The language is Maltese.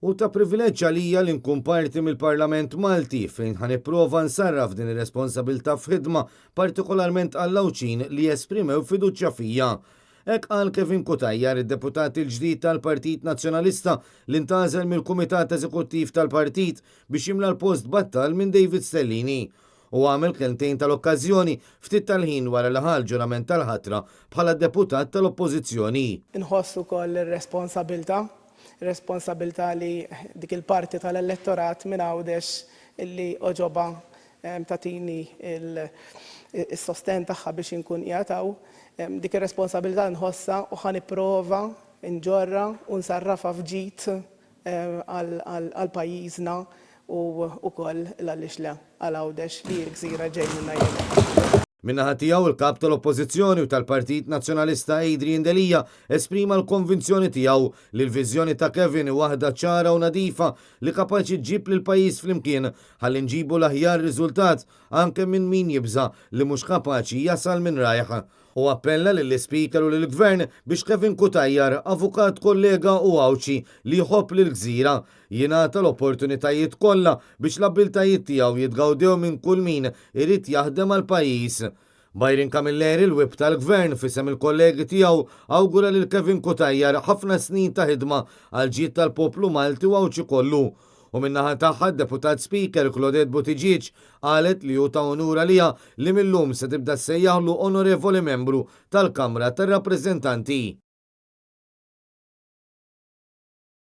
Hu ta' privileġġ għalija li nkun parti mill-Parlament Malti fejn ħa nipprova nsarraf din ir-responsabilità f'ħidma partikolarment għall-Għawdxin li esprimew fiduċja fija. Hekk qal Kevin Cutajar, id-deputat il-ġdid tal-Partit Nazzjonalista li ntgħażel mill-Kumitat Eżekuttiv tal-Partit biex jimla l-post battal minn David Stellini. Hu għamel kelmtejn tal-okkażjoni ftit tal-ħin wara li ħa l-ġurament tal-ħatra bħala deputat tal-Oppożizzjoni. Inħoss ukoll ir-responsabilità, ir-responsabilità li dik il-parti tal-elettorat minn Għawdex li għoġobha tagħtini s-sostenn tagħha biex inkun qiegħed hawn. Dik ir-responsabilità nħossha u ħa nipprova nġorrha u nsarrafha f'ġid għal pajjiżna u wkoll, l-għaliex le, għal Għawdex li hi l-gżira ġej minnha jien. Min-naħa tiegħu, il-Kap tal-Oppożizzjoni u tal-Partit Nazzjonalista Adrian Delia esprima l-konvinzjoni tiegħu li l-viżjoni ta' Kevin hi waħda ċara u nadifa li kapaċi ġġib lill-pajjiż flimkien ħalli nġibu l-aħjar riżultat anke minn min jibża' li mhux kapaċi jasal minn rajh. Hu appella lill-Ispeaker u lill-Gvern biex Kevin Cutajar, avukat kollega u Għawdxi li jħobb lill-gżira, jingħata l-opportunitajiet kollha biex l-abbiltajiet tiegħu jitgawdew minn kull min irid jaħdem għall-pajjiż. Byron Camilleri, il-Whip tal-Gvern, f'isem il-kollegi tiegħu awgura lil Kevin Cutajar ħafna snin ta' ħidma għall-ġid tal-poplu Malti u Għawdxi kollu. U min-naħa tagħha d-Deputat Speaker Claudette Buttigieg qalet li hu ta' unur għaliha li mil-lum se tibda ssejjaħlu Onorevoli Membru tal-Kamra tar-Rappreżentanti.